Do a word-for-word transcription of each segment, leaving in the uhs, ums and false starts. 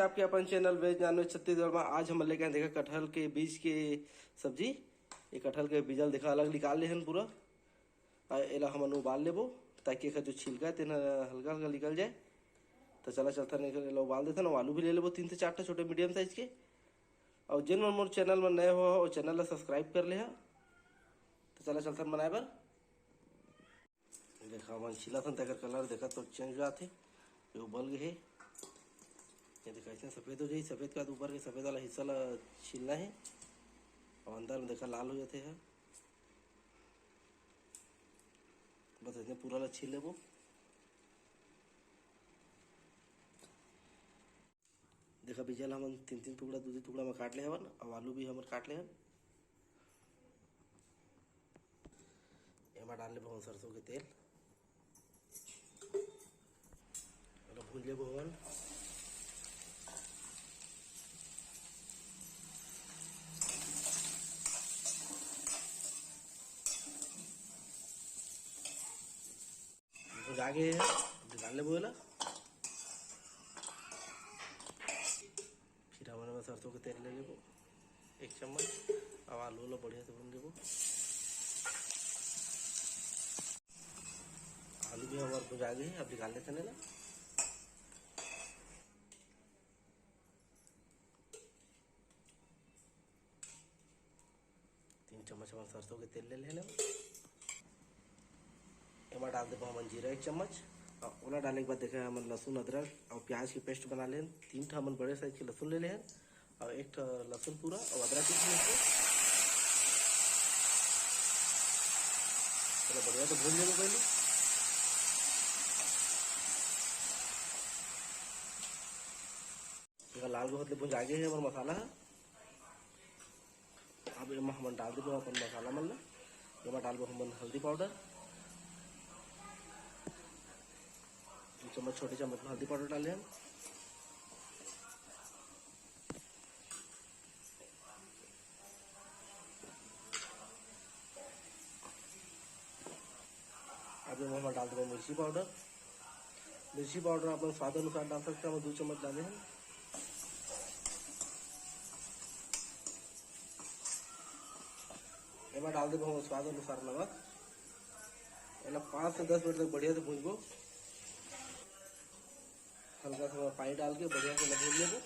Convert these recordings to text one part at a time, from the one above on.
आपके अपन channel veg nonveg Chhattisgarh में आज हम लेके आए, देखा, कटहल के बीज के सब्जी। ये कटहल के बीजल, देखा, अलग निकाल ले हन पूरा। आ, एला हमन उबाल लेबो, ताकि एकर जो छिलका हे, तेन ह हल्का हल्का निकल जाए। तो चला, चलथन, एकर, एला उबाल देथन। अउ आलू भी ले लेबो, तीन से चार ठो छोटे मीडियम साइज के। अउ जेन मन मोर चैनल में नए हो, वो चैनल ला सब्सक्राइब कर ले हा। तो चला, चलथन बनाए बर। देखा, हमन छीलत हन, तेकर कलर देखा तो चेंज हो जाथे। ये उबल गे हे। ये देखा, अइसने सफेद हो जाही। सफेद के बाद ऊपर के सफेद वाला हिस्सा ला छीलना हे। अउ अंदर में देखा, लाल हो जाथे ह। बस अइसने पूरा ला छील लेबो। देखा, बीजा ल हमन तीन-तीन टुकड़ा, दू-दू टुकड़ा म काट ले हवन, अउ आलू भी हमन काट ले हन। एमा डाल लेबो हमन सरसों के तेल, एला भून लेबो हमन। भुजा गे हे, निकाल लेबो एला। फिर हमन एमा सरसों के तेल ले लेबो एक चम्मच, अउ आलू ला बढ़िया से भून लेबो। आलू भी हमर भुजा गे हे, अब निकाल लेथन एला। तीन चम्मच हमन सरसों के तेल ले लेने। एमा डाल देबो हमन जीरा एक चम्मच, अउ ओला डाले के बाद देखे हमन लहसुन, अदरक अउ प्याज के पेस्ट बना लेन। तीन ठा हमन बड़े साइज के लहसुन ले लेन, अउ एक ठा लहसुन पूरा अउ अदरक के पेस्ट। चलो, बढ़िया से भून लेबो पहले। एकर लाल बहुत ले भुंजा गे हे हमर मसाला ह। अब एमा हमन डाल देबो अपन मसाला मन ला। एमा डालबो हमन हल्दी पाउडर, दू चम्मच, छोटे चम्मच में हल्दी पाउडर डाले हन। अब एमा हमन डाल देबो मिर्ची पाउडर। मिर्ची पाउडर अपन स्वाद अनुसार डाल सकते हैं, हम दू चम्मच डाले हैं। एमा डाल देबो हम स्वाद अनुसार नमक। एला पाँच से दस मिनट तक बढ़िया से भूंजबो। हल्का सा पानी डाल के बढ़िया से भून लेबो।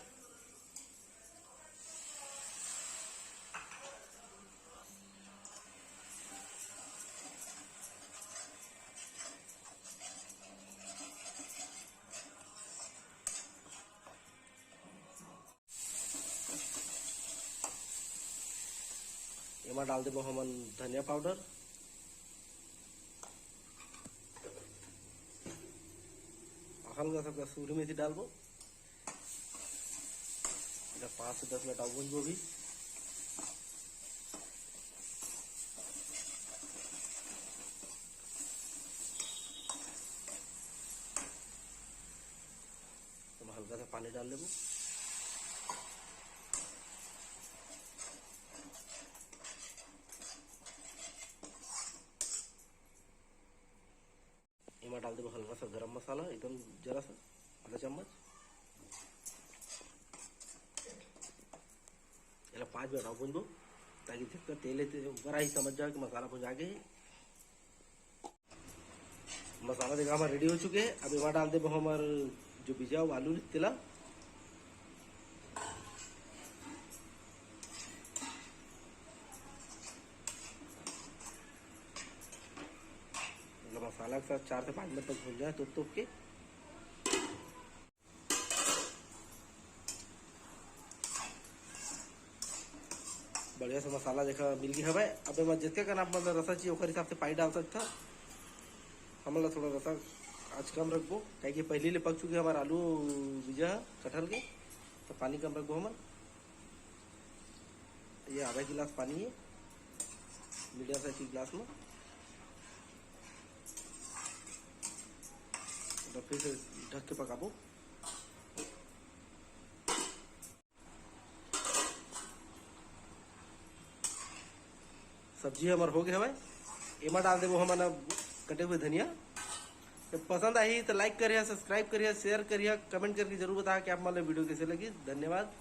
एमा डाल देबो हमन धनिया पाउडर, हल्का सा कसूरी मेथी डालबो। एला पाँच से दस मिनट अउ भूंजबो भी। एमा हल्का सा पानी डाल लेबो। एमा डाल देबो हल्का सा गरम मसाला, एकदम जरा सा, आधा चम्मच। एला पाँच मिनट अउ भूंजबो, ताकि जितना तेल हे, ते ऊपर आही, समझ जाओ कि मसाला भुंजा गे हे। मसाला देखा हमर रेडी हो चुके हे। अब एमा डाल देबो हमर जो बीजा अउ आलू हे तेला। मतलब मसाला के साथ चार से पाँच मिनट तक भून जाए, तोप तोप के। बढ़िया से मसाला देखा मिल गे हवय। अब एमा जितके कन आप मन ल रसा चाहिए, ओकर हिसाब से पानी डाल सकथा। हमन ल थोड़ा रसा आज कम रखबो, काहे कि पहिली ले पक चुके हमार आलू बीजा ह कटहल के, तो पानी कम रखबो हमन। ये आधा गिलास पानी हे, मीडियम साइज के गिलास में। तो फिर से ढक के पकाबो। सब्जी हमर हो गए हवय। एमा डाल देबो हमन अब कटे हुए धनिया। तो पसंद आही तो like करिए, subscribe करिए, share करिए, comment करके जरूर बताओ कि आप मन ला video कैसे लगी। धन्यवाद।